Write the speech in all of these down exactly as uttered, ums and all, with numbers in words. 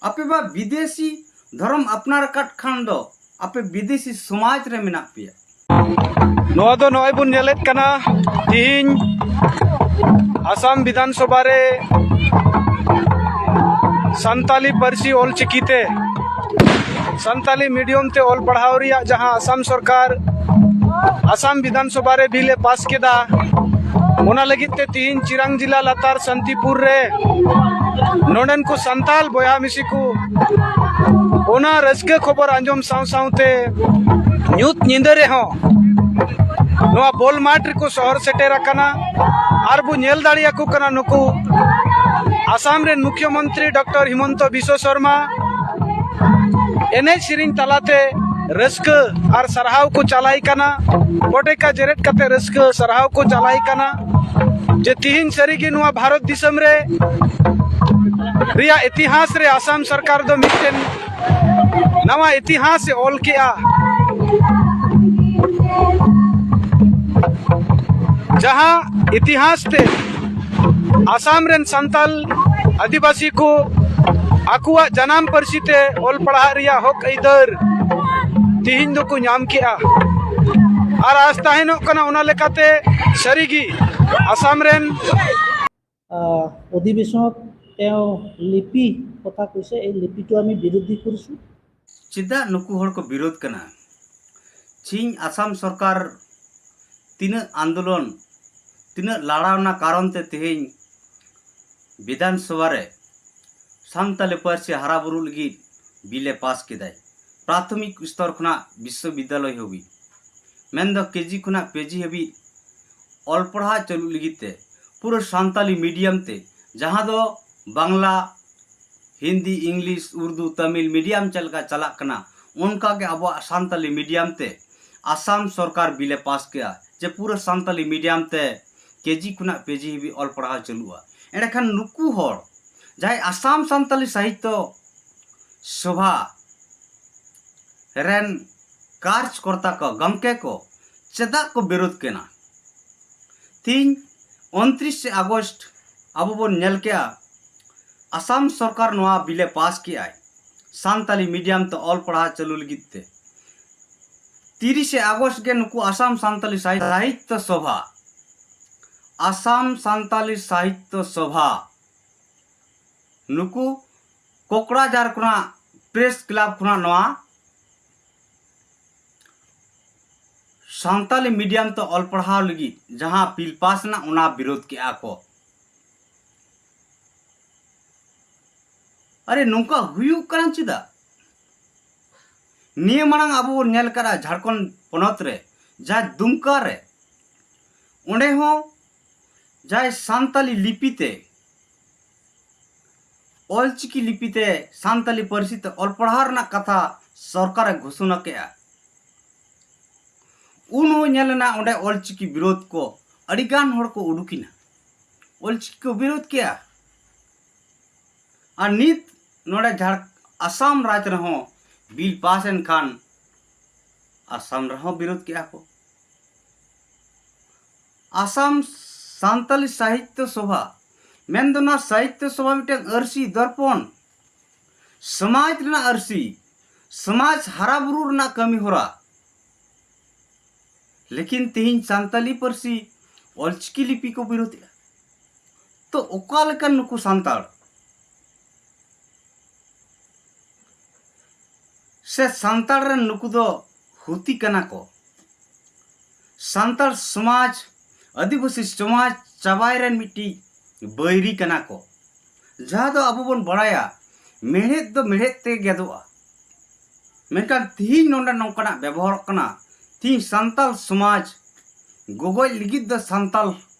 ᱟᱯᱮ ᱵᱟ ᱵᱤᱫᱮᱥᱤ ᱫᱷᱚᱨᱚᱢ ᱟᱯᱱᱟᱨ ᱟᱠᱟᱫ ᱠᱷᱟᱱ ᱫᱚ ᱟᱯᱮ ᱵᱤᱫᱮᱥᱤ ᱥᱚᱢᱟᱡᱽ ᱨᱮ ᱢᱮᱱᱟᱜ ᱯᱮᱭᱟ᱾ ᱱᱚᱣᱟ ᱫᱚ ᱱᱚᱜᱼᱚᱭ ᱵᱚᱱ ᱧᱮᱞᱮᱫ ᱠᱟᱱᱟ, ᱛᱤᱦᱤᱧ ᱟᱥᱟᱢ ᱵᱤᱫᱷᱟᱱ ᱥᱚᱵᱷᱟ ᱨᱮ ᱥᱟᱱᱛᱟᱞᱤ ᱯᱟᱹᱨᱥᱤ ᱚᱞ ᱪᱤᱠᱤ ᱛᱮ, ᱥᱟᱱᱛᱟᱞᱤ ᱢᱤᱰᱤᱭᱟᱢ ᱛᱮ ᱚᱞ ᱯᱟᱲᱦᱟᱣ ᱨᱮᱭᱟᱜ ᱡᱟᱦᱟᱸ ᱟᱥᱟᱢ ᱥᱚᱨᱠᱟᱨ ᱟᱥᱟᱢ ᱵᱤᱫᱷᱟᱱ ᱥᱚᱵᱷᱟ ᱨᱮ ᱵᱤᱞ ᱮ ᱯᱟᱥ ᱠᱮᱫᱟ, ᱚᱱᱟ ᱞᱟᱹᱜᱤᱫ ᱛᱮ ᱛᱤᱦᱤᱧ ᱪᱤᱨᱟᱝ ᱡᱤᱞᱟ ᱞᱟᱛᱟᱨ ᱥᱟᱱᱛᱤᱯᱩᱨ ᱨᱮ ᱱᱚᱰᱮᱱ ᱠᱚ ᱥᱟᱱᱛᱟᱞ ᱵᱚᱭᱦᱟ ᱢᱤᱥᱤ ᱠᱚ ᱚᱱᱟ ᱨᱟᱹᱥᱠᱟᱹ ᱠᱷᱚᱵᱚᱨ ᱟᱸᱡᱚᱢ ᱥᱟᱶ ᱥᱟᱶᱛᱮ ᱧᱩᱛ ᱧᱤᱫᱟᱹ ᱨᱮᱦᱚᱸ ᱱᱚᱣᱟ ᱵᱚᱞ ᱢᱟᱴᱷ ᱨᱮᱠᱚ ᱥᱚᱦᱚᱨ ᱥᱮᱴᱮᱨ ᱟᱠᱟᱱᱟ᱾ ᱟᱨ ᱵᱚ ᱧᱮᱞ ᱫᱟᱲᱮᱭᱟᱠᱚ ᱠᱟᱱᱟ, ᱱᱩᱠᱩ ᱟᱥᱟᱢ ᱨᱮᱱ ᱢᱩᱠᱷᱭᱚᱢᱚᱱᱛᱨᱤ ᱰᱚᱠᱴᱚᱨ ᱦᱤᱢᱚᱱᱛᱚ ᱵᱤᱥᱣᱚ ᱥᱚᱨᱢᱟ ᱮᱱᱮᱡ ᱥᱮᱨᱮᱧ ᱛᱟᱞᱟᱛᱮ ᱨᱟᱹᱥᱠᱟᱹ ᱟᱨ ᱥᱟᱨᱦᱟᱣ ᱠᱚ ᱪᱟᱞᱟᱭ ᱠᱟᱱᱟ᱾ ᱯᱚᱴᱮᱠᱟ ᱡᱮᱨᱮᱫ ᱠᱟᱛᱮ ᱨᱟᱹᱥᱠᱟᱹ ᱥᱟᱨᱦᱟᱣ ᱠᱚ ᱪᱟᱞᱟᱭ ᱠᱟᱱᱟ ᱡᱮ ᱛᱤᱦᱤᱧ ᱥᱟᱹᱨᱤᱜᱮ ᱱᱚᱣᱟ ᱵᱷᱟᱨᱚᱛ ᱫᱤᱥᱚᱢ ᱨᱮ ᱨᱮᱭᱟᱜ ᱤᱛᱤᱦᱟᱥ ᱨᱮ ᱟᱥᱟᱢ ᱥᱚᱨᱠᱟᱨ ᱫᱚ ᱢᱤᱫᱴᱮᱱ ᱱᱟᱣᱟ ᱤᱛᱤᱦᱟᱥ ᱮ ᱚᱞ ᱠᱮᱜᱼᱟ, ᱡᱟᱦᱟᱸ ᱤᱛᱤᱦᱟᱥ ᱛᱮ ᱟᱥᱟᱢ ᱨᱮᱱ ᱥᱟᱱᱛᱟᱞ ᱟᱹᱫᱤᱵᱟᱹᱥᱤ ᱠᱚ ᱟᱠᱚᱣᱟᱜ ᱡᱟᱱᱟᱢ ᱯᱟᱹᱨᱥᱤ ᱛᱮ ᱚᱞ ᱯᱟᱲᱦᱟᱜ ᱨᱮᱭᱟᱜ ᱦᱚᱠ ᱟᱹᱭᱫᱟᱹᱨ ᱛᱤᱦᱤᱧ ᱫᱚᱠᱚ ᱧᱟᱢ ᱠᱮᱜᱼᱟ᱾ ᱟᱨ ᱟᱥ ᱛᱟᱦᱮᱱᱚᱜ ᱠᱟᱱᱟ, ᱚᱱᱟ ᱞᱮᱠᱟᱛᱮ ᱥᱟᱹᱨᱤᱜᱮ ᱟᱥᱟᱢ ᱨᱮᱱ ᱚᱫᱷᱤᱵᱮᱥᱚᱱ ᱛᱮ ᱞᱤᱯᱤ ᱠᱚᱛᱷᱟ ᱠᱚᱥᱮ ᱮᱭ ᱞᱤᱯᱤ ᱴᱩ ᱟᱢᱤ ᱵᱤᱨᱳᱫᱷᱤ ᱠᱩᱨᱩᱥᱩ᱾ ᱪᱮᱫᱟᱜ ᱱᱩᱠᱩ ᱦᱚᱲ ᱠᱚ ᱵᱤᱨᱳᱫᱷ ᱠᱟᱱᱟ? ᱪᱤᱧ ᱟᱥᱟᱢ ᱥᱚᱨᱠᱟᱨ ᱛᱤᱱᱟᱹᱜ ᱟᱱᱫᱳᱞᱚᱱ, ᱛᱤᱱᱟᱹᱜ ᱞᱟᱲᱟᱣᱱᱟ ᱠᱟᱨᱚᱱ ᱛᱮ ᱛᱮᱦᱮᱧ ᱵᱤᱫᱷᱟᱱ ᱥᱚᱵᱷᱟ ᱨᱮ ᱥᱟᱱᱛᱟᱞᱤ ᱯᱟᱹᱨᱥᱤ ᱦᱟᱨᱟ ᱵᱩᱨᱩ ᱞᱟᱹᱜᱤᱫ ᱵᱤᱞ ᱮ ᱯᱟᱥ ᱠᱮᱫᱟᱭ᱾ ᱯᱨᱟᱛᱷᱚᱢᱤᱠ ᱥᱛᱚᱨ ᱠᱷᱚᱱᱟᱜ ᱵᱤᱥᱥᱚᱵᱤᱫᱽᱫᱟᱞᱚᱭ ᱦᱟᱹᱵᱤᱡ, ᱢᱮᱱᱫᱚ ᱠᱮᱡᱤ ᱠᱷᱚᱱᱟᱜ ᱯᱮᱡᱤ ᱦᱟᱹᱵᱤᱡ ᱚᱞ ᱯᱟᱲᱦᱟᱣ ᱪᱟᱹᱞᱩ ᱞᱟᱹᱜᱤᱫ ᱛᱮ ᱯᱩᱨᱟᱹ ᱥᱟᱱᱛᱟᱞᱤ ᱢᱤᱰᱤᱭᱟᱢ ᱛᱮ, ᱡᱟᱦᱟᱸ ᱫᱚ ᱵᱟᱝᱞᱟ, ᱦᱤᱱᱫᱤ, ᱤᱝᱞᱤᱥ, ᱩᱨᱫᱩ, ᱛᱟᱢᱤᱞ ᱢᱤᱰᱤᱭᱟᱢ ᱪᱮᱫ ᱞᱮᱠᱟ ᱪᱟᱞᱟᱜ ᱠᱟᱱᱟ, ᱚᱱᱠᱟ ᱜᱮ ᱟᱵᱚᱣᱟᱜ ᱥᱟᱱᱛᱟᱞᱤ ᱢᱤᱰᱤᱭᱟᱢ ᱛᱮ ᱟᱥᱟᱢ ᱥᱚᱨᱠᱟᱨ ᱵᱤᱞ ᱮ ᱯᱟᱥ ᱠᱮᱜᱼᱟ ᱡᱮ ᱯᱩᱨᱟᱹ ᱥᱟᱱᱛᱟᱞᱤ ᱢᱤᱰᱤᱭᱟᱢ ᱛᱮ ᱠᱮᱡᱤ ᱠᱷᱚᱱᱟᱜ ᱯᱮᱡᱤ ᱦᱟᱹᱵᱤᱡ ᱚᱞ ᱯᱟᱲᱦᱟᱣ ᱪᱟᱹᱞᱩᱜᱼᱟ᱾ ᱮᱸᱰᱮᱠᱷᱟᱱ ᱱᱩᱠᱩ ᱦᱚᱲ ᱡᱟᱦᱟᱸᱭ ᱟᱥᱟᱢ ᱥᱟᱱᱛᱟᱞᱤ ᱥᱟᱦᱤᱛᱛᱚ ᱥᱚᱵᱷᱟ ᱨᱮᱱ ᱠᱟᱨᱡᱽᱠᱚᱨᱛᱟ ᱠᱚ, ᱜᱚᱢᱠᱮ ᱠᱚ ᱪᱮᱫᱟᱜ ᱠᱚ ᱵᱤᱨᱳᱫᱷ ᱠᱟᱱᱟ? ᱛᱤᱦᱤᱧ ᱩᱱᱛᱨᱤᱥᱮ ᱟᱜᱚᱥᱴ ᱟᱵᱚ ᱵᱚᱱ ᱧᱮᱞ ᱠᱮᱜᱼᱟ, ᱟᱥᱟᱢ ᱥᱚᱨᱠᱟᱨ ᱱᱚᱣᱟ ᱵᱤᱞᱮ ᱯᱟᱥ ᱠᱮᱜᱼᱟᱭ ᱥᱟᱱᱛᱟᱞᱤ ᱢᱤᱰᱤᱭᱟᱢ ᱛᱮ ᱚᱞ ᱯᱟᱲᱦᱟᱣ ᱪᱟᱹᱞᱩ ᱞᱟᱹᱜᱤᱫ ᱛᱮ᱾ ᱛᱤᱨᱤᱥᱮ ᱟᱜᱚᱥᱴ ᱜᱮ ᱱᱩᱠᱩ ᱟᱥᱟᱢ ᱥᱟᱱᱛᱟᱞᱤ ᱥᱟᱦᱤ-, ᱥᱟᱦᱤᱛᱭᱚ ᱥᱚᱵᱷᱟ, ᱟᱥᱟᱢ ᱥᱟᱱᱛᱟᱞᱤ ᱥᱟᱦᱤᱛᱭᱚ ᱥᱚᱵᱷᱟ, ᱱᱩᱠᱩ ᱠᱚᱠᱲᱟᱡᱟᱨ ᱠᱷᱚᱱᱟᱜ, ᱯᱨᱮᱥ ᱠᱞᱟᱵᱽ ᱠᱷᱚᱱᱟᱜ ᱱᱚᱣᱟ ᱥᱟᱱᱛᱟᱞᱤ ᱢᱤᱰᱤᱭᱟᱢ ᱛᱮ ᱚᱞ ᱯᱟᱲᱦᱟᱣ ᱞᱟᱹᱜᱤᱫ ᱡᱟᱦᱟᱸ ᱵᱤᱞ ᱯᱟᱥ ᱮᱱᱟ, ᱚᱱᱟ ᱵᱤᱨᱳᱫᱷ ᱠᱮᱜᱼᱟ ᱠᱚ᱾ ᱟᱨᱮ, ᱱᱚᱝᱠᱟ ᱦᱩᱭᱩᱜ ᱠᱟᱱᱟ ᱪᱮᱫᱟᱜ? ᱱᱤᱭᱟᱹ ᱢᱟᱲᱟᱝ ᱟᱵᱚ ᱵᱚᱱ ᱧᱮᱞ ᱠᱟᱫᱟ ᱡᱷᱟᱲᱠᱷᱚᱸᱰ ᱯᱚᱱᱚᱛ ᱨᱮ, ᱡᱟᱦᱟᱸ ᱫᱩᱢᱠᱟ ᱨᱮ, ᱚᱸᱰᱮ ᱦᱚᱸ ᱡᱟᱦᱟᱸᱭ ᱥᱟᱱᱛᱟᱞᱤ ᱞᱤᱯᱤ ᱛᱮ, ᱚᱞᱪᱤᱠᱤ ᱞᱤᱯᱤ ᱛᱮ ᱥᱟᱱᱛᱟᱞᱤ ᱯᱟᱹᱨᱥᱤ ᱛᱮ ᱚᱞ ᱯᱟᱲᱦᱟᱣ ᱨᱮᱱᱟᱜ ᱠᱟᱛᱷᱟ ᱥᱚᱨᱠᱟᱨᱮ ᱜᱷᱳᱥᱚᱱᱟ ᱠᱮᱜᱼᱟ, ᱩᱱ ᱦᱚᱸ ᱧᱮᱞ ᱮᱱᱟ ᱚᱸᱰᱮ ᱚᱞᱪᱤᱠᱤ ᱵᱤᱨᱳᱫᱷ ᱠᱚ, ᱟᱹᱰᱤᱜᱟᱱ ᱦᱚᱲ ᱠᱚ ᱩᱰᱩᱠᱮᱱᱟ, ᱚᱞᱪᱤᱠᱤ ᱠᱚ ᱵᱤᱨᱳᱫᱷ ᱠᱮᱜᱼᱟ᱾ ᱟᱨ ᱱᱤᱛ ᱱᱚᱰᱮ ᱡᱷᱟᱲ-, ᱟᱥᱟᱢ ᱨᱟᱡᱽ ᱨᱮᱦᱚᱸ ᱵᱤᱞ ᱯᱟᱥ ᱮᱱ ᱠᱷᱟᱱ ᱟᱥᱟᱢ ᱨᱮᱦᱚᱸ ᱵᱤᱨᱳᱫᱷ ᱠᱮᱜᱼᱟ ᱠᱚ᱾ ᱟᱥᱟᱢ ᱥᱟᱱᱛᱟᱞᱤ ᱥᱟᱦᱤᱛᱭᱚ ᱥᱚᱵᱷᱟ ᱢᱮᱱᱫᱚ ᱱᱚᱣᱟ ᱥᱟᱦᱤᱛᱭᱚ ᱥᱚᱵᱷᱟ ᱢᱤᱫᱴᱟᱝ ᱟᱹᱨᱥᱤ ᱫᱚᱨᱯᱚᱱ, ᱥᱚᱢᱟᱡᱽ ᱨᱮᱱᱟᱜ ᱟᱹᱨᱥᱤ, ᱥᱚᱢᱟᱡᱽ ᱦᱟᱨᱟ ᱵᱩᱨᱩ ᱨᱮᱱᱟᱜ ᱠᱟᱹᱢᱤ ᱦᱚᱨᱟ᱾ ᱞᱮᱠᱤᱱ ᱛᱮᱦᱮᱧ ᱥᱟᱱᱛᱟᱞᱤ ᱯᱟᱹᱨᱥᱤ ᱚᱞᱪᱤᱠᱤ ᱞᱤᱯᱤ ᱠᱚ ᱵᱤᱨᱳᱫᱷᱮᱜᱼᱟ᱾ ᱛᱚ ᱚᱠᱟ ᱞᱮᱠᱟᱱ ᱱᱩᱠᱩ ᱥᱟᱱᱛᱟᱲ? ᱥᱮ ᱥᱟᱱᱛᱟᱲ ᱨᱮᱱ ᱱᱩᱠᱩ ᱫᱚ ᱦᱩᱛᱤ ᱠᱟᱱᱟ ᱠᱚ? ᱥᱟᱱᱛᱟᱲ ᱥᱚᱢᱟᱡᱽ, ᱟᱹᱫᱤᱵᱟᱹᱥᱤ ᱥᱚᱢᱟᱡᱽ ᱪᱟᱵᱟᱭ ᱨᱮᱱ ᱢᱤᱫᱴᱤᱡ ᱵᱟᱹᱭᱨᱤ ᱠᱟᱱᱟ ᱠᱚ, ᱡᱟᱦᱟᱸ ᱫᱚ ᱟᱵᱚ ᱵᱚᱱ ᱵᱟᱲᱟᱭᱟ ᱢᱮᱲᱦᱮᱫ ᱫᱚ ᱢᱮᱲᱦᱮᱫ ᱛᱮ ᱜᱮᱫᱚᱜᱼᱟ᱾ ᱢᱮᱱᱠᱷᱟᱱ ᱛᱤᱦᱤᱧ ᱱᱚᱰᱮ ᱱᱚᱝᱠᱟᱱᱟᱜ ᱵᱮᱵᱚᱦᱟᱨᱚᱜ ᱠᱟᱱᱟ, ᱛᱤᱦᱤᱧ ᱥᱟᱱᱛᱟᱞ ᱥᱚᱢᱟᱡᱽ ᱜᱚᱜᱚᱡ ᱞᱟᱹᱜᱤᱫ ᱫᱚ ᱥᱟᱱᱛᱟᱞ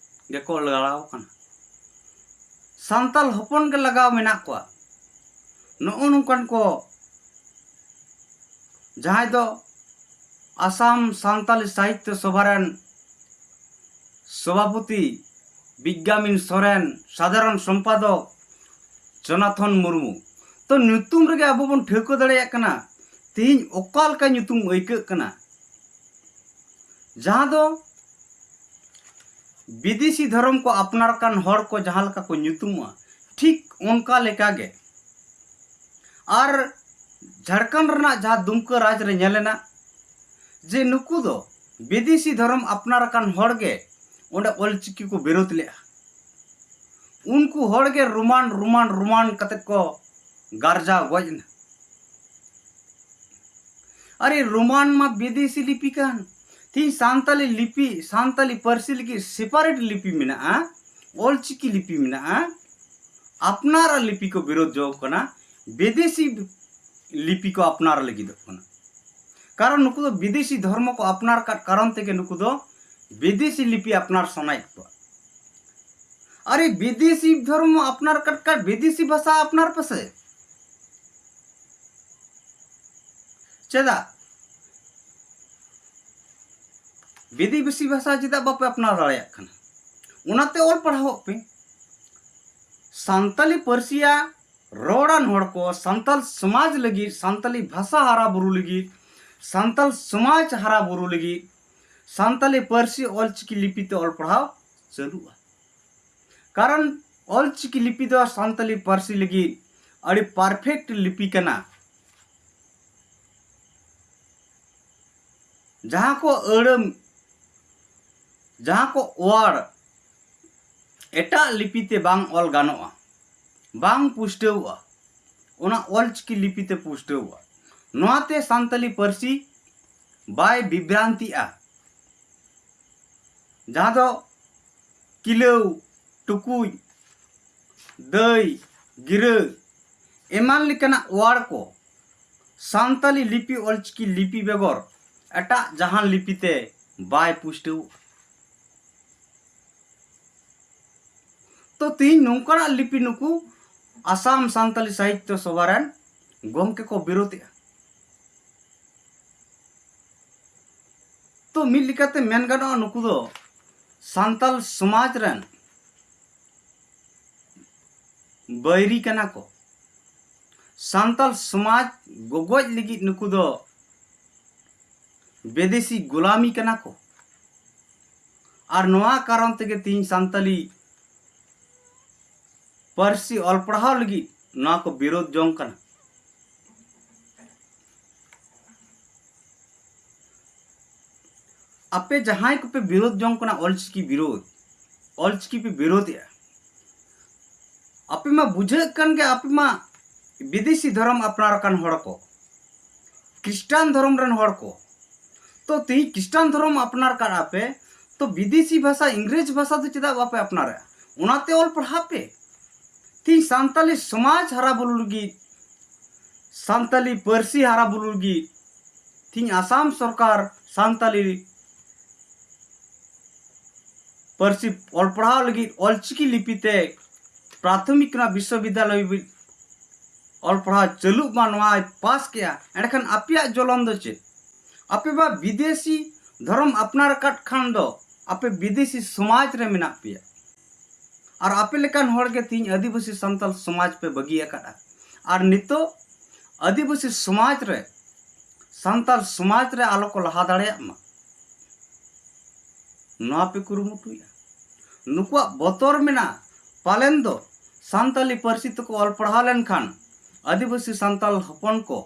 ᱜᱮᱠᱚ ᱞᱟᱲᱟᱣ ᱠᱟᱱᱟ, ᱥᱟᱱᱛᱟᱞ ᱦᱚᱯᱚᱱ ᱜᱮ ᱞᱟᱜᱟᱣ ᱢᱮᱱᱟᱜ ᱠᱚᱣᱟ᱾ ᱱᱚᱜᱼᱚ ᱱᱚᱝᱠᱟᱱ ᱠᱚ, ᱡᱟᱦᱟᱸᱭ ᱫᱚ ᱟᱥᱟᱢ ᱥᱟᱱᱛᱟᱞᱤ ᱥᱟᱦᱤᱛᱭᱚ ᱥᱚᱵᱷᱟ ᱨᱮᱱ ᱥᱚᱵᱷᱟᱯᱚᱛᱤ ᱵᱤᱜᱽᱜᱟᱢᱤᱱ ᱥᱚᱨᱮᱱ, ᱥᱟᱫᱷᱟᱨᱚᱱ ᱥᱚᱢᱯᱟᱫᱚᱠ ᱡᱚᱱᱟᱛᱷᱚᱱ ᱢᱩᱨᱢᱩ᱾ ᱛᱚ ᱧᱩᱛᱩᱢ ᱨᱮᱜᱮ ᱟᱵᱚ ᱵᱚᱱ ᱴᱷᱟᱹᱣᱠᱟᱹ ᱫᱟᱲᱮᱭᱟᱜ ᱠᱟᱱᱟ ᱛᱮᱦᱮᱧ ᱚᱠᱟ ᱞᱮᱠᱟ ᱧᱩᱛᱩᱢ ᱟᱹᱭᱠᱟᱹᱜ ᱠᱟᱱᱟ, ᱡᱟᱦᱟᱸ ᱫᱚ ᱵᱤᱫᱮᱥᱤ ᱫᱷᱚᱨᱚᱢ ᱠᱚ ᱟᱯᱱᱟᱨ ᱠᱟᱱ ᱦᱚᱲ ᱠᱚ ᱡᱟᱦᱟᱸ ᱞᱮᱠᱟ ᱠᱚ ᱧᱩᱛᱩᱢᱚᱜᱼᱟ, ᱴᱷᱤᱠ ᱚᱱᱠᱟ ᱞᱮᱠᱟᱜᱮ ᱟᱨ ᱡᱷᱟᱲᱠᱷᱚᱸᱰ ᱨᱮᱱᱟᱜ ᱡᱟᱦᱟᱸ ᱫᱩᱢᱠᱟᱹ ᱨᱟᱡᱽ ᱨᱮ ᱧᱮᱞᱮᱱᱟ ᱡᱮ ᱱᱩᱠᱩ ᱫᱚ ᱵᱤᱫᱮᱥᱤ ᱫᱷᱚᱨᱚᱢ ᱟᱯᱱᱟᱨ ᱟᱠᱟᱱ ᱦᱚᱲ ᱜᱮ ᱚᱸᱰᱮ ᱚᱞᱪᱤᱠᱤ ᱠᱚ ᱵᱤᱨᱳᱫ ᱞᱮᱫᱼᱟ᱾ ᱩᱱᱠᱩ ᱦᱚᱲ ᱜᱮ ᱨᱳᱢᱟᱱ ᱨᱳᱢᱟᱱ ᱨᱳᱢᱟᱱ ᱠᱟᱛᱮ ᱠᱚ ᱜᱟᱨᱡᱟᱣ ᱜᱚᱡ ᱮᱱᱟ᱾ ᱟᱨᱮ ᱨᱳᱢᱟᱱ ᱢᱟ ᱵᱤᱫᱮᱥᱤ ᱞᱤᱯᱤ ᱠᱟᱱ, ᱛᱤᱦᱤᱧ ᱥᱟᱱᱛᱟᱞᱤ ᱞᱤᱯᱤ, ᱥᱟᱱᱛᱟᱞᱤ ᱯᱟᱹᱨᱥᱤ ᱞᱟᱹᱜᱤᱫ ᱥᱮᱯᱟᱨᱮᱴ ᱞᱤᱯᱤ ᱢᱮᱱᱟᱜᱼᱟ, ᱚᱞᱪᱤᱠᱤ ᱞᱤᱯᱤ ᱢᱮᱱᱟᱜᱼᱟ᱾ ᱟᱯᱱᱟᱨᱟᱜ ᱞᱤᱯᱤ ᱠᱚ ᱵᱤᱨᱳᱫ ᱡᱚᱝ ᱠᱟᱱᱟ, ᱵᱤᱫᱮᱥᱤ ᱞᱤᱯᱤ ᱠᱚ ᱟᱯᱱᱟᱨ ᱞᱟᱹᱜᱤᱫᱚᱜ ᱠᱟᱱᱟ᱾ ᱠᱟᱨᱚᱱ ᱱᱩᱠᱩ ᱫᱚ ᱵᱤᱫᱮᱥᱤ ᱫᱷᱚᱨᱢᱚ ᱠᱚ ᱟᱯᱱᱟᱨ ᱠᱟᱫ ᱠᱟᱨᱚᱱ ᱛᱮᱜᱮ ᱱᱩᱠᱩ ᱫᱚ ᱵᱤᱫᱮᱥᱤ ᱞᱤᱯᱤ ᱟᱯᱱᱟᱨ ᱥᱟᱱᱟᱭᱮᱫ ᱠᱚᱣᱟ᱾ ᱟᱨᱮ ᱵᱤᱫᱮᱥᱤ ᱫᱷᱚᱨᱢᱚ ᱟᱯᱱᱟᱨ ᱠᱟᱫ ᱠᱷᱟᱱ ᱵᱤᱫᱮᱥᱤ ᱵᱷᱟᱥᱟ ᱟᱯᱱᱟᱨ ᱯᱮᱥᱮ᱾ ᱪᱮᱫᱟᱜ? ᱵᱤᱫᱮᱥᱤ ᱵᱷᱟᱥᱟ ᱪᱮᱫᱟᱜ ᱵᱟᱯᱮ ᱟᱯᱱᱟᱨ ᱫᱟᱲᱮᱭᱟᱜ ᱠᱟᱱᱟ? ᱚᱱᱟᱛᱮ ᱚᱞ ᱯᱟᱲᱦᱟᱣᱚᱜ ᱯᱮ᱾ ᱥᱟᱱᱛᱟᱞᱤ ᱯᱟᱹᱨᱥᱤᱭᱟᱜ ᱨᱚᱲᱟᱱ ᱦᱚᱲ ᱠᱚ ᱥᱟᱱᱛᱟᱞ ᱥᱚᱢᱟᱡᱽ ᱞᱟᱹᱜᱤᱫ, ᱥᱟᱱᱛᱟᱞᱤ ᱵᱷᱟᱥᱟ ᱦᱟᱨᱟ ᱵᱩᱨᱩ ᱞᱟᱹᱜᱤᱫ, ᱥᱟᱱᱛᱟᱞ ᱥᱚᱢᱟᱡᱽ ᱦᱟᱨᱟ ᱵᱩᱨᱩ ᱞᱟᱹᱜᱤᱫ, ᱥᱟᱱᱛᱟᱞᱤ ᱯᱟᱹᱨᱥᱤ ᱚᱞᱪᱤᱠᱤ ᱞᱤᱯᱤ ᱛᱮ ᱚᱞ ᱯᱟᱲᱦᱟᱣ ᱪᱟᱹᱞᱩᱜᱼᱟ᱾ ᱠᱟᱨᱚᱱ ᱚᱞᱪᱤᱠᱤ ᱞᱤᱯᱤ ᱫᱚ ᱥᱟᱱᱛᱟᱞᱤ ᱯᱟᱹᱨᱥᱤ ᱞᱟᱹᱜᱤᱫ ᱟᱹᱰᱤ ᱯᱟᱨᱯᱷᱮᱠᱴ ᱞᱤᱯᱤ ᱠᱟᱱᱟ᱾ ᱡᱟᱦᱟᱸ ᱠᱚ ᱟᱹᱲᱟᱹ, ᱡᱟᱦᱟᱸ ᱠᱚ ᱣᱟᱨᱰ ᱮᱴᱟᱜ ᱞᱤᱯᱤ ᱛᱮ ᱵᱟᱝ ᱚᱞ ᱜᱟᱱᱚᱜᱼᱟ, ᱵᱟᱝ ᱯᱩᱥᱴᱟᱹᱣᱚᱜᱼᱟ, ᱚᱱᱟ ᱚᱞᱪᱤᱠᱤ ᱞᱤᱯᱤ ᱛᱮ ᱯᱩᱥᱴᱟᱹᱣᱚᱜᱼᱟ᱾ ᱱᱚᱣᱟᱛᱮ ᱥᱟᱱᱛᱟᱞᱤ ᱯᱟᱹᱨᱥᱤ ᱵᱟᱭ ᱵᱤᱵᱷᱨᱟᱱᱛᱤᱜᱼᱟ᱾ ᱡᱟᱦᱟᱸ ᱫᱚ ᱠᱤᱞᱟᱹᱣ, ᱴᱩᱠᱩᱡ, ᱫᱟᱹᱭ, ᱜᱤᱨᱟᱹ ᱮᱢᱟᱱ ᱞᱮᱠᱟᱱᱟᱜ ᱣᱟᱨᱰ ᱠᱚ ᱥᱟᱱᱛᱟᱞᱤ ᱞᱤᱯᱤ, ᱚᱞᱪᱤᱠᱤ ᱞᱤᱯᱤ ᱵᱮᱜᱚᱨ ᱮᱴᱟᱜ ᱡᱟᱦᱟᱱ ᱞᱤᱯᱤ ᱛᱮ ᱵᱟᱭ ᱯᱩᱥᱴᱟᱹᱣᱚᱜᱼᱟ᱾ ᱛᱚ ᱛᱮᱦᱮᱧ ᱱᱚᱝᱠᱟᱱᱟᱜ ᱞᱤᱯᱤ ᱱᱩᱠᱩ ᱟᱥᱟᱢ ᱥᱟᱱᱛᱟᱞᱤ ᱥᱟᱦᱤᱛᱭᱚ ᱥᱚᱵᱷᱟ ᱨᱮᱱ ᱜᱚᱢᱠᱮ ᱠᱚ ᱵᱤᱨᱳᱫᱮᱜᱼᱟ᱾ ᱛᱚ ᱢᱤᱫ ᱞᱮᱠᱟᱛᱮ ᱢᱮᱱ ᱜᱟᱱᱚᱜᱼᱟ, ᱱᱩᱠᱩ ᱫᱚ ᱥᱟᱱᱛᱟᱞ ᱥᱚᱢᱟᱡᱽ ᱨᱮᱱ ᱵᱟᱹᱭᱨᱤ ᱠᱟᱱᱟ ᱠᱚ᱾ ᱥᱟᱱᱛᱟᱞ ᱥᱚᱢᱟᱡᱽ ᱜᱚᱜᱚᱡ ᱞᱟᱹᱜᱤᱫ ᱱᱩᱠᱩ ᱫᱚ ᱵᱤᱫᱮᱥᱤ ᱜᱳᱞᱟᱢᱤ ᱠᱟᱱᱟ ᱠᱚ᱾ ᱟᱨ ᱱᱚᱣᱟ ᱠᱟᱨᱚᱱ ᱛᱮᱜᱮ ᱛᱮᱦᱮᱧ ᱥᱟᱱᱛᱟᱞᱤ ᱯᱟᱹᱨᱥᱤ ᱚᱞ ᱯᱟᱲᱦᱟᱣ ᱞᱟᱹᱜᱤᱫ ᱱᱚᱣᱟ ᱠᱚ ᱵᱤᱨᱳᱫᱷ ᱡᱚᱝ ᱠᱟᱱᱟ᱾ ᱟᱯᱮ ᱡᱟᱦᱟᱸᱭ ᱠᱚᱯᱮ ᱵᱤᱨᱳᱫᱷ ᱡᱚᱝ ᱠᱟᱱᱟ, ᱚᱞᱪᱤᱠᱤ ᱵᱤᱨᱳᱫᱷ, ᱚᱞᱪᱤᱠᱤ ᱯᱮ ᱵᱤᱨᱳᱫᱷᱮᱜᱼᱟ, ᱟᱯᱮ ᱢᱟ ᱵᱩᱡᱷᱟᱹᱜ ᱠᱟᱱ ᱜᱮ, ᱟᱯᱮ ᱢᱟ ᱵᱤᱫᱮᱥᱤ ᱫᱷᱚᱨᱚᱢ ᱟᱯᱱᱟᱨ ᱟᱠᱟᱱ ᱦᱚᱲ ᱠᱚ, ᱠᱷᱨᱤᱥᱴᱟᱱ ᱫᱷᱚᱨᱚᱢ ᱨᱮᱱ ᱦᱚᱲ ᱠᱚ᱾ ᱛᱚ ᱛᱮᱦᱮᱧ ᱠᱷᱨᱤᱥᱴᱟᱱ ᱫᱷᱚᱨᱚᱢ ᱟᱯᱱᱟᱨ ᱠᱟᱜᱼᱟ ᱯᱮ, ᱛᱚ ᱵᱤᱫᱮᱥᱤ ᱵᱷᱟᱥᱟ, ᱤᱝᱨᱮᱡᱽ ᱵᱷᱟᱥᱟ ᱫᱚ ᱪᱮᱫᱟᱜ ᱵᱟᱯᱮ ᱟᱯᱱᱟᱨᱮᱜᱼᱟ? ᱚᱱᱟᱛᱮ ᱚᱞ ᱯᱟᱲᱦᱟᱜ ᱯᱮ᱾ ᱛᱮᱦᱮᱧ ᱥᱟᱱᱛᱟᱞᱤ ᱥᱚᱢᱟᱡᱽ ᱦᱟᱨᱟ ᱵᱩᱨᱩ ᱞᱟᱹᱜᱤᱫ, ᱥᱟᱱᱛᱟᱞᱤ ᱯᱟᱹᱨᱥᱤ ᱦᱟᱨᱟ ᱵᱩᱨᱩ ᱞᱟᱹᱜᱤᱫ ᱛᱮᱦᱮᱧ ᱟᱥᱟᱢ ᱥᱚᱨᱠᱟᱨ ᱥᱟᱱᱛᱟᱞᱤ ᱯᱟᱹᱨᱥᱤ ᱚᱞ ᱯᱟᱲᱦᱟᱣ ᱞᱟᱹᱜᱤᱫ ᱚᱞᱪᱤᱠᱤ ᱞᱤᱯᱤ ᱛᱮ ᱯᱨᱟᱛᱷᱚᱢᱤᱠ ᱠᱷᱚᱱᱟᱜ ᱵᱤᱥᱥᱚᱵᱤᱫᱽᱫᱟᱞᱚᱭ ᱦᱟᱹᱵᱤᱡ ᱚᱞ ᱯᱟᱲᱦᱟᱣ ᱪᱟᱹᱞᱩᱜ ᱢᱟ, ᱱᱚᱣᱟᱭ ᱯᱟᱥ ᱠᱮᱜᱼᱟ᱾ ᱮᱸᱰᱮᱠᱷᱟᱱ ᱟᱯᱮᱭᱟᱜ ᱡᱚᱞᱚᱱ ᱫᱚ ᱪᱮᱫ? ᱟᱯᱮ ᱢᱟ ᱵᱤᱫᱮᱥᱤ ᱫᱷᱚᱨᱚᱢ ᱟᱯᱱᱟᱨ ᱟᱠᱟᱫ ᱠᱷᱟᱱ ᱫᱚ ᱟᱯᱮ ᱵᱤᱫᱮᱥᱤ ᱥᱚᱢᱟᱡᱽ ᱨᱮ ᱢᱮᱱᱟᱜ ᱯᱮᱭᱟ᱾ ᱟᱨ ᱟᱯᱮ ᱞᱮᱠᱟᱱ ᱦᱚᱲ ᱜᱮ ᱛᱮᱦᱮᱧ ᱟᱹᱫᱤᱵᱟᱹᱥᱤ ᱥᱟᱱᱛᱟᱞ ᱥᱚᱢᱟᱡᱽ ᱯᱮ ᱵᱟᱹᱜᱤ ᱟᱠᱟᱫᱼᱟ᱾ ᱟᱨ ᱱᱤᱛᱚᱜ ᱟᱹᱫᱤᱵᱟᱹᱥᱤ ᱥᱚᱢᱟᱡᱽ ᱨᱮ, ᱥᱟᱱᱛᱟᱞ ᱥᱚᱢᱟᱡᱽ ᱨᱮ ᱟᱞᱚ ᱠᱚ ᱞᱟᱦᱟ ᱫᱟᱲᱮᱭᱟᱜ ᱢᱟ, ᱱᱚᱣᱟ ᱯᱮ ᱠᱩᱨᱩᱢᱩᱴᱩᱭᱟ᱾ ᱱᱩᱠᱩᱣᱟᱜ ᱵᱚᱛᱚᱨ ᱢᱮᱱᱟᱜᱼᱟ, ᱯᱟᱞᱮᱱ ᱫᱚ ᱥᱟᱱᱛᱟᱞᱤ ᱯᱟᱹᱨᱥᱤ ᱛᱮᱠᱚ ᱚᱞ ᱯᱟᱲᱦᱟᱣ ᱞᱮᱱᱠᱷᱟᱱ ᱟᱹᱫᱤᱵᱟᱹᱥᱤ ᱥᱟᱱᱛᱟᱞ ᱦᱚᱯᱚᱱ ᱠᱚ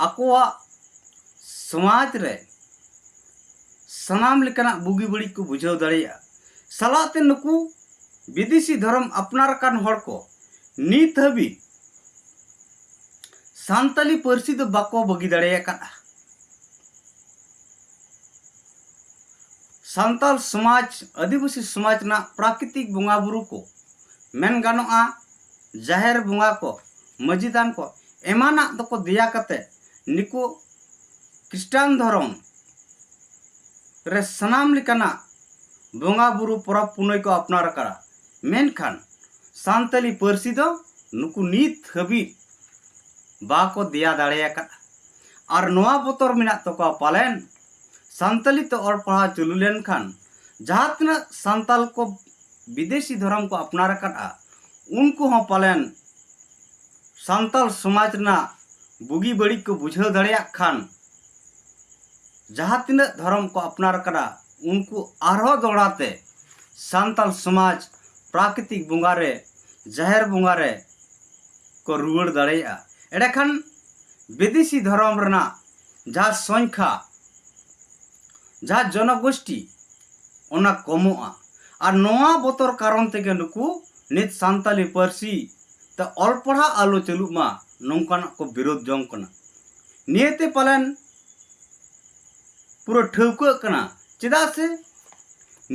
ᱟᱠᱚᱣᱟᱜ ᱥᱚᱢᱟᱡᱽ ᱨᱮ ᱥᱟᱱᱟᱢ ᱞᱮᱠᱟᱱᱟᱜ ᱵᱩᱜᱤ ᱵᱟᱹᱲᱤᱡ ᱠᱚ ᱵᱩᱡᱷᱟᱹᱣ ᱫᱟᱲᱮᱭᱟᱜᱼᱟ᱾ ᱥᱟᱞᱟᱜ ᱛᱮ ᱱᱩᱠᱩ ᱵᱤᱫᱮᱥᱤ ᱫᱷᱚᱨᱚᱢ ᱟᱯᱱᱟᱨ ᱟᱠᱟᱱ ᱦᱚᱲ ᱠᱚ ᱱᱤᱛ ᱦᱟᱹᱵᱤᱡ ᱥᱟᱱᱛᱟᱞᱤ ᱯᱟᱹᱨᱥᱤ ᱫᱚ ᱵᱟᱠᱚ ᱵᱟᱹᱜᱤ ᱫᱟᱲᱮ ᱟᱠᱟᱫᱼᱟ᱾ ᱥᱟᱱᱛᱟᱞ ᱥᱚᱢᱟᱡᱽ, ᱟᱹᱫᱤᱵᱟᱹᱥᱤ ᱥᱚᱢᱟᱡᱽ ᱨᱮᱱᱟᱜ ᱯᱨᱟᱠᱨᱤᱛᱤᱠ ᱵᱚᱸᱜᱟ ᱵᱩᱨᱩ ᱠᱚ, ᱢᱮᱱ ᱜᱟᱱᱚᱜᱼᱟ, ᱡᱟᱦᱮᱨ ᱵᱚᱸᱜᱟ ᱠᱚ, ᱢᱟᱹᱡᱷᱤ ᱛᱷᱟᱱ ᱠᱚ, ᱮᱢᱟᱱᱟᱜ ᱫᱚᱠᱚ ᱫᱮᱭᱟ ᱠᱟᱛᱮ ᱱᱤᱠᱩ ᱠᱷᱨᱤᱥᱴᱟᱱ ᱫᱷᱚᱨᱚᱢ ᱨᱮ ᱥᱟᱱᱟᱢ ᱞᱮᱠᱟᱱᱟᱜ ᱵᱚᱸᱜᱟ ᱵᱩᱨᱩ, ᱯᱚᱨᱚᱵᱽ ᱯᱩᱱᱟᱹᱭ ᱠᱚ ᱟᱯᱱᱟᱨ ᱟᱠᱟᱫᱼᱟ᱾ ᱢᱮᱱᱠᱷᱟᱱ ᱥᱟᱱᱛᱟᱞᱤ ᱯᱟᱹᱨᱥᱤ ᱫᱚ ᱱᱩᱠᱩ ᱱᱤᱛ ᱦᱟᱹᱵᱤᱡ ᱵᱟᱠᱚ ᱫᱮᱭᱟ ᱫᱟᱲᱮ ᱟᱠᱟᱫᱼᱟ᱾ ᱟᱨ ᱱᱚᱣᱟ ᱵᱚᱛᱚᱨ ᱢᱮᱱᱟᱜ ᱛᱟᱠᱚᱣᱟ, ᱯᱟᱞᱮᱱ ᱥᱟᱱᱛᱟᱞᱤ ᱛᱮ ᱚᱞ ᱯᱟᱲᱦᱟᱣ ᱪᱟᱹᱞᱩ ᱞᱮᱱᱠᱷᱟᱱ ᱡᱟᱦᱟᱸ ᱛᱤᱱᱟᱹᱜ ᱥᱟᱱᱛᱟᱞ ᱠᱚ ᱵᱤᱫᱮᱥᱤ ᱫᱷᱚᱨᱚᱢ ᱠᱚ ᱟᱯᱱᱟᱨ ᱟᱠᱟᱫᱼᱟ, ᱩᱱᱠᱩ ᱦᱚᱸ ᱯᱟᱞᱮᱱ ᱥᱟᱱᱛᱟᱞ ᱥᱚᱢᱟᱡᱽ ᱨᱮᱱᱟᱜ ᱵᱩᱜᱤ ᱵᱟᱹᱲᱤᱡ ᱠᱚ ᱵᱩᱡᱷᱟᱹᱣ ᱫᱟᱲᱮᱭᱟᱜ ᱠᱷᱟᱱ, ᱡᱟᱦᱟᱸ ᱛᱤᱱᱟᱹᱜ ᱫᱷᱚᱨᱚᱢ ᱠᱚ ᱟᱯᱱᱟᱨ ᱟᱠᱟᱫᱟ, ᱩᱱᱠᱩ ᱟᱨᱦᱚᱸ ᱫᱚᱦᱲᱟ ᱛᱮ ᱥᱟᱱᱛᱟᱞ ᱥᱚᱢᱟᱡᱽ ᱯᱨᱟᱠᱨᱤᱛᱤᱠ ᱵᱚᱸᱜᱟ ᱨᱮ ᱡᱟᱦᱮᱨ ᱵᱚᱸᱜᱟ ᱨᱮ ᱠᱚ ᱨᱩᱣᱟᱹᱲ ᱫᱟᱲᱮᱭᱟᱜᱼᱟ᱾ ᱮᱸᱰᱮᱠᱷᱟᱱ ᱵᱤᱫᱮᱥᱤ ᱫᱷᱚᱨᱚᱢ ᱨᱮᱱᱟᱜ ᱡᱟᱦᱟᱸ ᱥᱚᱝᱠᱷᱟ, ᱡᱟᱦᱟᱸ ᱡᱚᱱᱚᱜᱳᱥᱴᱤ, ᱚᱱᱟ ᱠᱚᱢᱚᱜᱼᱟ᱾ ᱟᱨ ᱱᱚᱣᱟ ᱵᱚᱛᱚᱨ ᱠᱟᱨᱚᱱ ᱛᱮᱜᱮ ᱱᱩᱠᱩ ᱱᱤᱛ ᱥᱟᱱᱛᱟᱞᱤ ᱯᱟᱹᱨᱥᱤ ᱛᱮ ᱚᱞ ᱯᱟᱲᱦᱟᱜ ᱟᱞᱚ ᱪᱟᱹᱞᱩᱜ ᱢᱟ, ᱱᱚᱝᱠᱟᱱᱟᱜ ᱠᱚ ᱵᱤᱨᱳᱫ ᱡᱚᱝ ᱠᱟᱱᱟ᱾ ᱱᱤᱭᱟᱹᱛᱮ ᱯᱟᱞᱮᱱ ᱯᱩᱨᱟᱹ ᱴᱷᱟᱹᱣᱠᱟᱹᱜ ᱠᱟᱱᱟ, ᱪᱮᱫᱟᱜ ᱥᱮ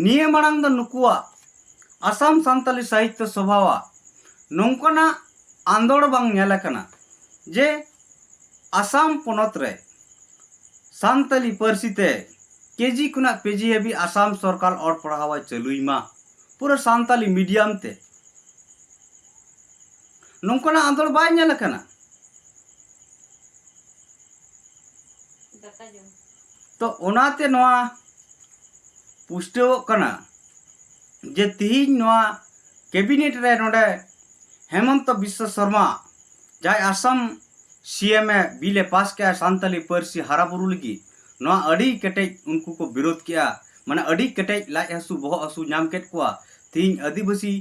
ᱱᱤᱭᱟᱹ ᱢᱟᱲᱟᱝ ᱫᱚ ᱱᱩᱠᱩᱣᱟᱜ ᱟᱥᱟᱢ ᱥᱟᱱᱛᱟᱞᱤ ᱥᱟᱦᱤᱛᱛᱚ ᱥᱚᱵᱷᱟᱣᱟᱜ ᱱᱚᱝᱠᱟᱱᱟᱜ ᱟᱸᱫᱳᱲ ᱵᱟᱝ ᱧᱮᱞ ᱟᱠᱟᱱᱟ ᱡᱮ ᱟᱥᱟᱢ ᱯᱚᱱᱚᱛ ᱨᱮ ᱥᱟᱱᱛᱟᱞᱤ ᱯᱟᱹᱨᱥᱤ ᱛᱮ ᱠᱮᱡᱤ ᱠᱷᱚᱱᱟᱜ ᱯᱤᱡᱤ ᱦᱟᱹᱵᱤᱡ ᱟᱥᱟᱢ ᱥᱚᱨᱠᱟᱨ ᱚᱞ ᱯᱟᱲᱦᱟᱣ ᱮ ᱪᱟᱹᱞᱩᱭ ᱢᱟ ᱯᱩᱨᱟᱹ ᱥᱟᱱᱛᱟᱞᱤ ᱢᱤᱰᱤᱭᱟᱢ ᱛᱮ᱾ ᱱᱚᱝᱠᱟᱱᱟᱜ ᱟᱸᱫᱳᱲ ᱵᱟᱭ ᱧᱮᱞ ᱟᱠᱟᱱᱟ᱾ ᱛᱚ ᱚᱱᱟᱛᱮ ᱱᱚᱣᱟ ᱯᱩᱥᱴᱟᱹᱣᱚᱜ ᱠᱟᱱᱟ ᱡᱮ ᱛᱤᱦᱤᱧ ᱱᱚᱣᱟ ᱠᱮᱵᱤᱱᱮᱴ ᱨᱮ ᱱᱚᱰᱮ ᱦᱮᱢᱚᱱᱛᱚ ᱵᱤᱥᱥᱚ ᱥᱚᱨᱢᱟ ᱡᱟᱦᱟᱸᱭ ᱟᱥᱟᱢ ᱥᱤ ᱮᱢ ᱮ ᱵᱤᱞ ᱮ ᱯᱟᱥ ᱠᱮᱜᱼᱟ ᱥᱟᱱᱛᱟᱞᱤ ᱯᱟᱹᱨᱥᱤ ᱦᱟᱨᱟᱵᱩᱨᱩ ᱞᱟᱹᱜᱤᱫ, ᱱᱚᱣᱟ ᱟᱹᱰᱤ ᱠᱮᱴᱮᱡ ᱩᱱᱠᱩ ᱠᱚ ᱵᱤᱨᱳᱫ ᱠᱮᱜᱼᱟ, ᱢᱟᱱᱮ ᱟᱹᱰᱤ ᱠᱮᱴᱮᱡ ᱞᱟᱡ ᱦᱟᱹᱥᱩ ᱵᱚᱦᱚᱜ ᱦᱟᱹᱥᱩ ᱧᱟᱢ ᱠᱮᱫ ᱠᱚᱣᱟ᱾ ᱛᱤᱦᱤᱧ ᱟᱹᱫᱤᱵᱟᱹᱥᱤ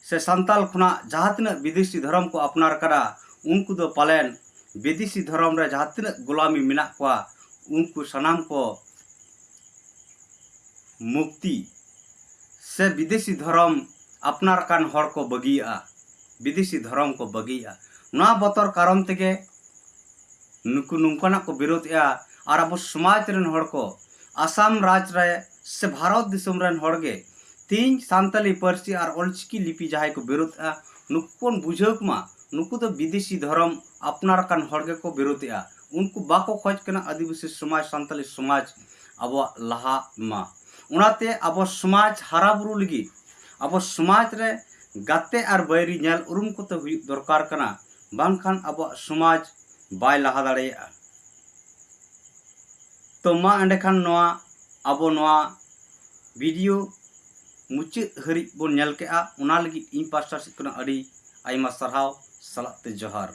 ᱥᱮ ᱥᱟᱱᱛᱟᱞ ᱠᱷᱚᱱᱟᱜ ᱡᱟᱦᱟᱸ ᱛᱤᱱᱟᱹᱜ ᱵᱤᱫᱮᱥᱤ ᱫᱷᱚᱨᱚᱢ ᱠᱚ ᱟᱯᱱᱟᱨ ᱠᱟᱫᱟ, ᱩᱱᱠᱩ ᱫᱚ ᱯᱟᱞᱮᱱ ᱵᱤᱫᱮᱥᱤ ᱫᱷᱚᱨᱚᱢ ᱨᱮ ᱡᱟᱦᱟᱸ ᱛᱤᱱᱟᱹᱜ ᱜᱳᱞᱟᱢᱤ ᱢᱮᱱᱟᱜ ᱠᱚᱣᱟ, ᱩᱱᱠᱩ ᱥᱟᱱᱟᱢ ᱠᱚ ᱢᱩᱠᱛᱤ ᱥᱮ ᱵᱤᱫᱮᱥᱤ ᱫᱷᱚᱨᱚᱢ ᱟᱯᱱᱟᱨ ᱟᱠᱟᱱ ᱦᱚᱲ ᱠᱚ ᱵᱟᱹᱜᱤᱭᱟᱜᱼᱟ, ᱵᱤᱫᱮᱥᱤ ᱫᱷᱚᱨᱚᱢ ᱠᱚ ᱵᱟᱹᱜᱤᱭᱟᱜᱼᱟ᱾ ᱱᱚᱣᱟ ᱵᱚᱛᱚᱨ ᱠᱟᱨᱚᱱ ᱛᱮᱜᱮ ᱱᱩᱠᱩ ᱱᱚᱝᱠᱟᱱᱟᱜ ᱠᱚ ᱵᱤᱨᱳᱫᱮᱜᱼᱟ᱾ ᱟᱨ ᱟᱵᱚ ᱥᱚᱢᱟᱡᱽ ᱨᱮᱱ ᱦᱚᱲ ᱠᱚ ᱟᱥᱟᱢ ᱨᱟᱡᱽ ᱨᱮ ᱥᱮ ᱵᱷᱟᱨᱚᱛ ᱫᱤᱥᱚᱢ ᱨᱮᱱ ᱦᱚᱲ ᱜᱮ ᱛᱤᱦᱤᱧ ᱥᱟᱱᱛᱟᱞᱤ ᱯᱟᱹᱨᱥᱤ ᱟᱨ ᱚᱞᱪᱤᱠᱤ ᱞᱤᱯᱤ ᱡᱟᱦᱟᱸᱭ ᱠᱚ ᱵᱤᱨᱳᱫᱮᱜᱼᱟ, ᱱᱩᱠᱩ ᱵᱚᱱ ᱵᱩᱡᱷᱟᱹᱣ ᱠᱚᱢᱟ, ᱱᱩᱠᱩ ᱫᱚ ᱵᱤᱫᱮᱥᱤ ᱫᱷᱚᱨᱚᱢ ᱟᱯᱱᱟᱨ ᱟᱠᱟᱱ ᱦᱚᱲ ᱜᱮᱠᱚ ᱵᱤᱨᱳᱫᱮᱜᱼᱟ᱾ ᱩᱱᱠᱩ ᱵᱟᱠᱚ ᱠᱷᱚᱡᱽ ᱠᱟᱱᱟ ᱟᱹᱫᱤᱵᱟᱹᱥᱤ ᱥᱚᱢᱟᱡᱽ, ᱥᱟᱱᱛᱟᱞᱤ ᱥᱚᱢᱟᱡᱽ ᱟᱵᱚᱣᱟᱜ ᱞᱟᱦᱟᱜ ᱢᱟ᱾ ᱚᱱᱟᱛᱮ ᱟᱵᱚ ᱥᱚᱢᱟᱡᱽ ᱦᱟᱨᱟ ᱵᱩᱨᱩ ᱞᱟᱹᱜᱤᱫ, ᱟᱵᱚ ᱥᱚᱢᱟᱡᱽ ᱨᱮ ᱜᱟᱛᱮ ᱟᱨ ᱵᱟᱹᱭᱨᱤ ᱧᱮᱞ ᱩᱨᱩᱢ ᱠᱚᱛᱮ ᱦᱩᱭᱩᱜ ᱫᱚᱨᱠᱟᱨ ᱠᱟᱱᱟ, ᱵᱟᱝᱠᱷᱟᱱ ᱟᱵᱚᱣᱟᱜ ᱥᱚᱢᱟᱡᱽ ᱵᱟᱭ ᱞᱟᱦᱟ ᱫᱟᱲᱮᱭᱟᱜᱼᱟ᱾ ᱛᱚ ᱢᱟ ᱮᱸᱰᱮᱠᱷᱟᱱ ᱱᱚᱣᱟ ᱟᱵᱚ ᱱᱚᱣᱟ ᱵᱷᱤᱰᱤᱭᱳ ᱢᱩᱪᱟᱹᱫ ᱦᱟᱹᱨᱤᱡ ᱵᱚᱱ ᱧᱮᱞ ᱠᱮᱜᱼᱟ, ᱚᱱᱟ ᱞᱟᱹᱜᱤᱫ ᱤᱧ ᱯᱟᱥᱴᱟ ᱥᱮᱫ ᱠᱷᱚᱱᱟᱜ ᱟᱹᱰᱤ ᱟᱭᱢᱟ ᱥᱟᱨᱦᱟᱣ ᱥᱟᱞᱟᱜ ᱛᱮ ᱡᱚᱦᱟᱨ᱾